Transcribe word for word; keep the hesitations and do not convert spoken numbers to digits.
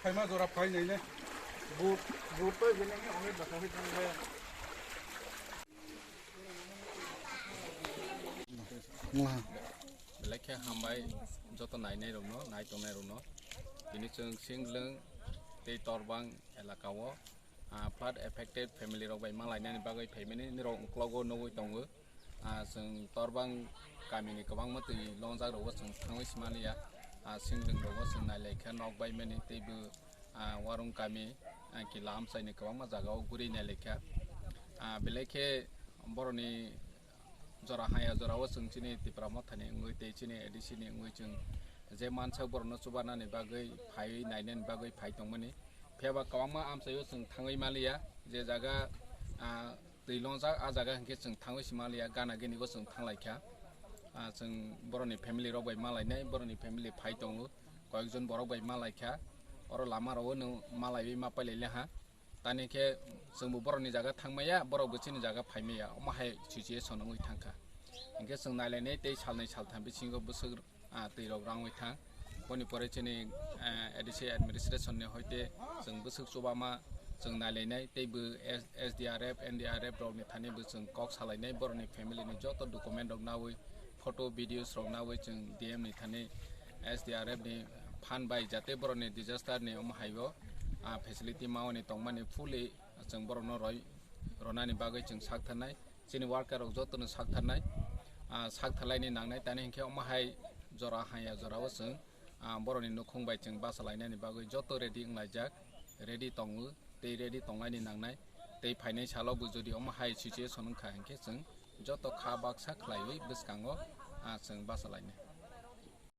Phaima jora phai nai ne. But, but to gini ni ongni basa hoi tong le. Belai khe hambai joto nainai rokno, nai tongnai rokno. Tini chwng Singlwng tei Torbang elaka o, ah, flood affected family rok bai malainani bagwi phaimani nirok uklogo nugwi tongo. Ah, chwng Torbang kamini kwbangma twi longjak rogo chwng thangwi simaliya. Ah, Singlwng rogo chwng nailaikha nok baimani teibo, ah, Warung kami, ah, Kila amchaini kwbangma jagao guri nailaikha. Ah, belai khe boroni jora haya jorao chwng chini Tipra Mothani wngwi tei chini A D C ni wngwi chwng je mansak borokno chubanani bagwi phaiwi nainani bagwi phai tongmani. Phiyaba kwbangma amchaio chwng thangwi maliya, je jaga, ah, twi longjak, ah jaga hinkhe chwng thangwi si maliya, gana gini bo chwng thanglaikha. Ah, chwng boroni family rok bai malainai, boroni family phai tongo, koyekjon borok bai malaikha, oro lama rogo nwng malaiwi ma pailai laha. Tani khe chwngbo borokni jaga thangmaya, borokbo chini jaga phaimaya, omo hai situation wngwi thangkha. Hinkhe chwng nailainai tei salnwi saltham bisingo bwswk, ah, twi rok rangwi thang. Boni pore chini, ah, A D C administration ni hoite chwng bwswk chubama chwng nailainai teibo S-, S D R F, N D R F rokni thani bo chwng kok salainai, borokni family ni joto document rok nawi, photo, videos rok nawi chwng D M ni thani S D R F ni phan bai jate borokni disaster ni omo haio, ah, facility mawani tongmani fully chwng borokno roi ronani bagwi chwng sak tharnai, chini worker rok jotono sak tharnai, ah, sak tharlaini nangnai, tani hinkhe omo hai jora haya jorao chwng, ah, borokni nukhung bai chwng bachalainani bagwi joto ready wnglaijak, ready tongo tei ready tonglaini nangnai, tei phainai salo bo jodi omo hai situation wngkha hinkhe chwng joto kha baksa khlaiwi bwskango, ah, chwng bachalainai.